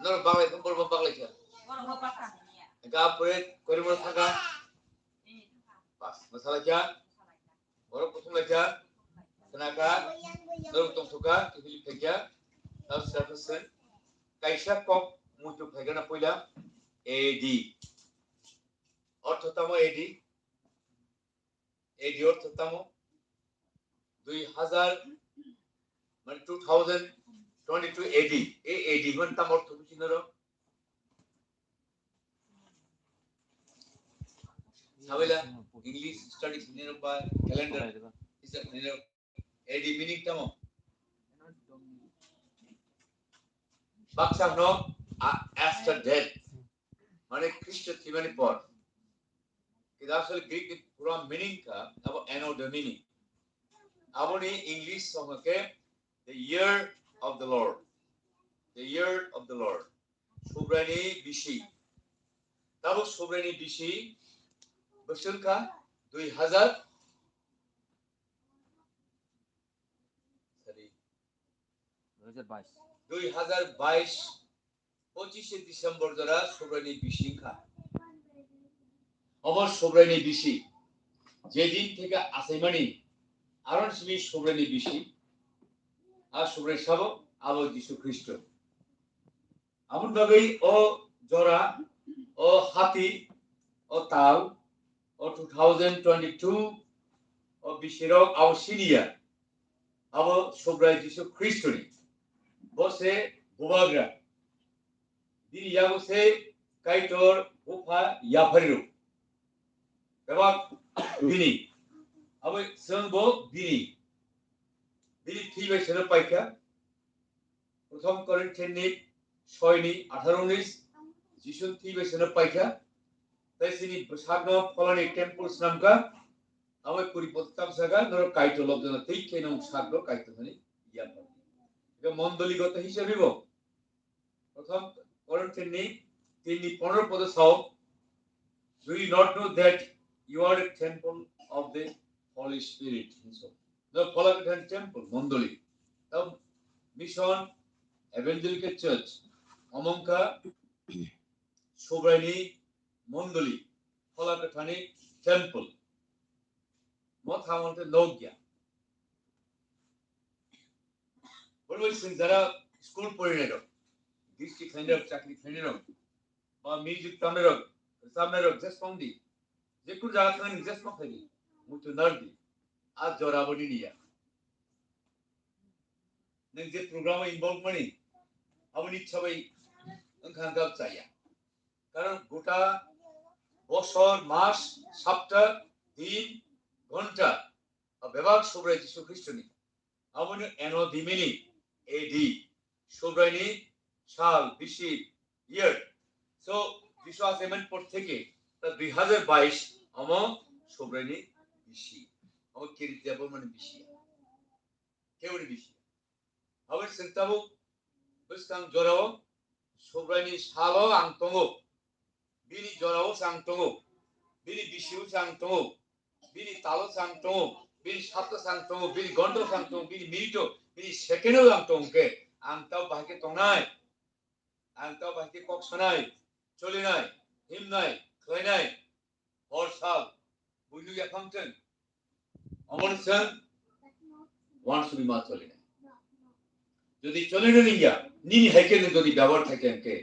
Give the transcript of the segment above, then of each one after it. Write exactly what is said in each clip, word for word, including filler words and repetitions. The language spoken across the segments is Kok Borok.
Norok baglai kha, borok baglai kha. Borok baglai kha. Ga pore kori mo thaka. Pas, masala kya? Borok kutung lai kha. Khna kha. Norok tong thaka, kifili phai kha. Tao sra kha sen. Kaisa kok muitu phai gana poila. A D. Ortho tamo A D? A D ortho tamo? Dui hazar, mane two thousand twenty-two A D. E A D man tamo ortho buji noro? Sabila English studies nino ba calendar isa nino A D meaning tamo? Baksa no, a, after death. Mane Khristo thwimani por. Kida asole Greek ni pura meaning kha, abo anno Domini. Aboni English song khe the year of the Lord. The year of the Lord. Subraini bisi. Tabuk Subraini bisi bosor kha dui hazar, sorry, dui hazar bais. Dui hazar bais, pochishe December jora Subraini bisi kha. Obo Subraini bisi. Jedin theke achaimani, aron simi Subraini bisi. A Subrai sabo, abo Jisu Khristo. Aboni bagwi o jora, o hati, o tal, o two thousand twenty-two, o bisirok abo siniya. Abo Subrai Jisu Khristoni. Bo se bubagra. Bini yago se Kaitor bupha yapharirok. Bebak bini. Abo chwng bo bini. Bini thwi bai seno paikha. Prothom Korinthianni soini atharo unis, Jisu thwi bai seno paikha. Tai sini bwsakno pholani temple swnamkha. Abo kuri potam saka, norok Kaitor lobjana twi khe nong sakno Kaitor hani yaphardi. Eka mondoligoto hisabe bo. Prothom Korinthianni tinni pondro podo sao, "Do you not know that you are a temple of the Holy Spirit?" Hinso. The Pholakathani temple, mondoli. The mission, evangelical church, omongka Subraini mondoli, Pholakathani temple. Motha monte nogya. Borok chwng jara school porinairok, district khlainairok, chakri khlainairok, ba music tamnairok, rwchapnairok, jeswng di, jekunu jaga thangni jeswng khaidi, muitu nardi, a jora bo nini ya. Nwng je program o involve mani, aboni sabai wngkha wngkha chaya. Karon gota bosor, mas, sapta, din, ghonta, a bebak Subrai Jisu Khristoni. Aboni eno dimini A D, Subraini sal, bisi, year. So, Jisu achaimani por theke ta dui hazar bais omo Subraini bisi. Omo Kirit Debbarmani bisi. Keboni bisi. Aboni chwng tabuk bwskang jorao Subraini salo ang tongo. Bini jorao se ang tongo, bini bisio se ang tongo, bini talo se ang tongo, bini sapta se ang tongo, bini gondo se ang tongo, bini minito, bini secondo ang tongo khe, ang tao bahai khe tongnai, ang tao bahai khe kok sanai, cholinai, himnai, khlainai, hor sal, buino yaphang thwng, Omono chwng uansugwi ma choli nai. Jodi choli rwni ya, nini hai khe nwng jodi byabohar khai khe hwnkhe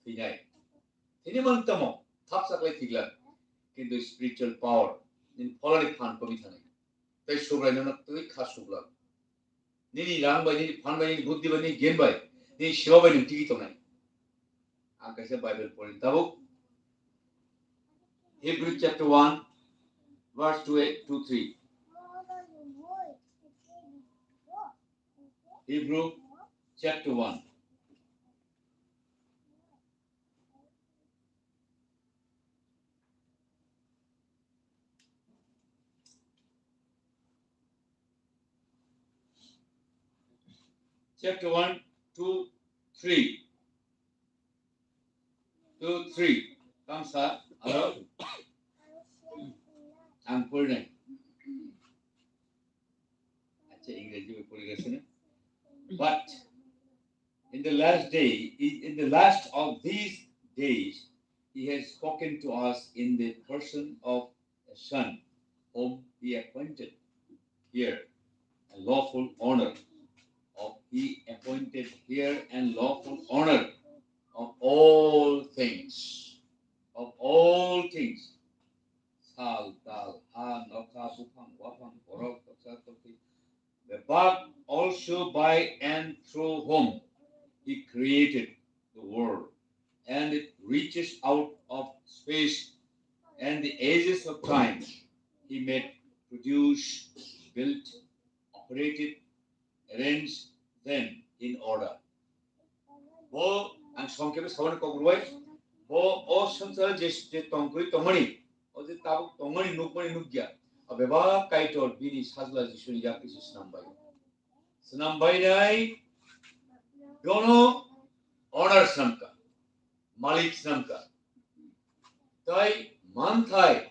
thwinai. Thwini man tamo, thapsa khlai thwiglak. Kintu spiritual power, nini pholani phan komi thanai. Tei Subrai nono twi kha suglak. Nini rang bai, nini phan bai, nini buddhi bai, nini gyan bai, nini sewa bai nwng tigi tongnai. Ang kaisa Bible pori tabuk. Hebrew chapter one, verse two eight, two three. Hebrew chapter one. Chapter one, two, three. Two, three. Kamsa, aro? Ang pori nai. Acha, Ingreji bai pori gasi na? But In the last day, in the last of these days, he has spoken to us in the person of a son, whom he appointed here a lawful honor of, he appointed here and lawful honor of all things, of all things. Sal, tal, ha, nokha, buphang, waphang, borok, toksa, tokti, the path also by and through whom he created the world, and it reaches out of space and the ages of time he made, produced, built, operated, arranged them in order. Bo ang songkhe sabani kok rwai, bo o swngchar je, je tongkri tongmani, o je tabuk tongmani nukmani nukya, o bebak Kaitor bini sajla Jisuni yak kisi swnam bai. Swnam bainai dono owner swnamkha, malik swnamkha. Tai manthai,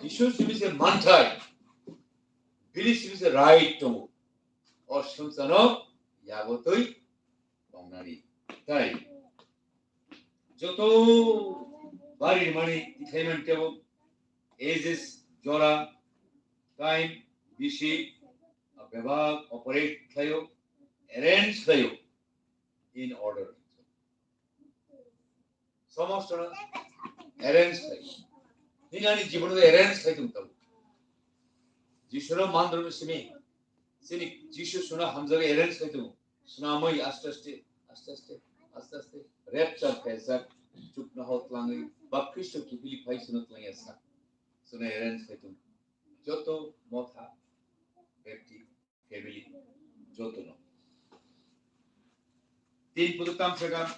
Jisu simi se manthai, bini simi se right tongo. O swngchano yagotwi tongnani. Tai joto bari mani ithaiman tebo ages, jora, time, bisi, bebak operate khlaio, arrange khlaio in order. Somostono arrange khlaio. Hinani jibono arrange khlai tong tabo. Jisuro mandro simi. Sini Jisu suna hamjagwi arrange khlai tong. Suna moi aste aste, aste aste, aste aste. Rapture kaijak, chukna hot langwi, ba Kristo kibili phai suna tlang ya sak. Suna arrange khlai tong. Joto motha, bekti, family, jotono. Tin putu tam sega,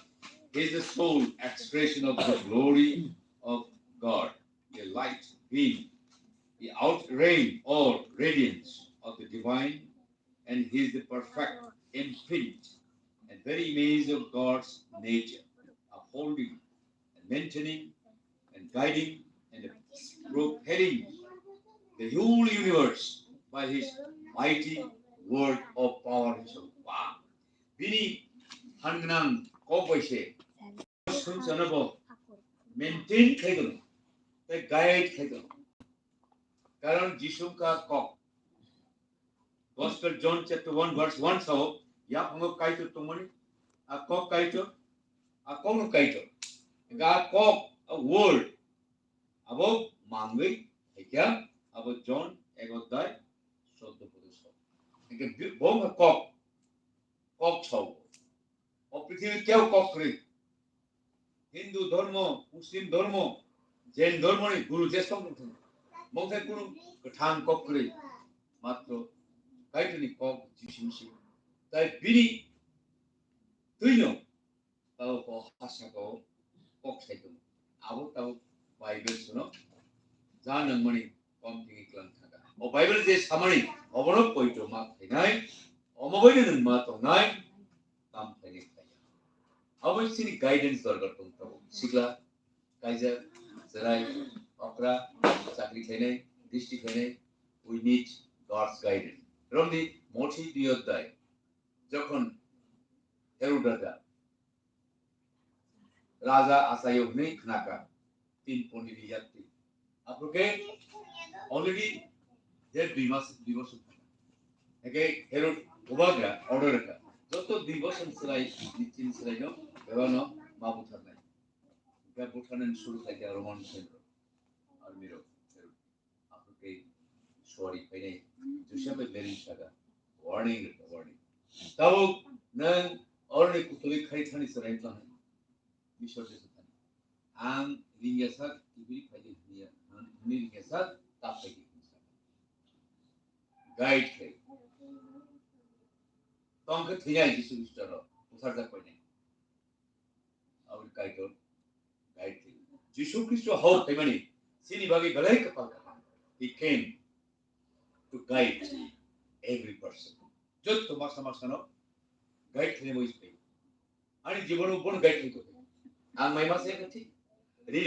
he is the sole expression of the glory of God, the light being, the outreign or radiance of the divine, and he is the perfect imprint and very image of God's nature, upholding and maintaining and guiding and propelling the whole universe by his mighty word of power. Wow. Bini hangnang kok bai se sunchano bo maintain khai dono, tei guide khai dono. Karon Jisu ka kok. Gospel John chapter one verse one sao, yaphango Kaitor tongmani, a kok Kaitor, a kokno Kaitor. Ga kok, a word, abo mangwi, haikya, abo John ek odhyay soddo podo sao. Hingke bi-, bo wngkha kok, kok sao. O prithibi keu kok kwrwi. Hindu dhormo, Muslim dhormo, Jain dhormoni guru jesong tongthung. Mongthai kunu kwthang kok kwrwi. Matro Kaitorni kok Jisu Masi. Tai bini twino tabo kok hasa kok, kok sai tongo. Abo tabo Bible sono ja nangmani kom tini klang thaka. O Bible je samani obono poito ma khainai, omo baino nang ma tongnai, tam khainai khaiya. Abo sini guidance dorkar tong tabo. Sikla, kaijak, cherai, okra, chakri khainai, dristi khainai, we need God's guidance. Romni mothi dui odhyay, jokhon Herod raja, raja achaio hwnwi khnakha, tin pondit ni yakti. Aphuru khe already der dui mas, dui bosor thangkha. Hake Herod bubagra order rwkha, joto dui bosor ni chwrai, ni chini chwraino bebakno ma butharnai. Hingkhe butharnani suru khaikha Roman sainorok, army rok, Herod. Aphuru khe suari phainai, Joseph bai Mary saka, warning rwkha, warning. Tabuk nwng oroni kutulwi khai thani chwrai tlangnai. Misor jesa thani. Ang ringya sak, kibiri phaidi hwnwi, hwnwi ringya sak, ta phaidi hwnwi sak. Guide khai. Tong khe thwinai Jisu Khristo ro, butharjak painai. Aboni Kaitor guide khai. Jisu Khristo hao phaimani, chini bagwi belai kwpal kaham. He came to guide every person. Jotto masa masano guide khainai bo phai. Ani jibono bono guide khai tong. Ang mai masa khe thik. Ri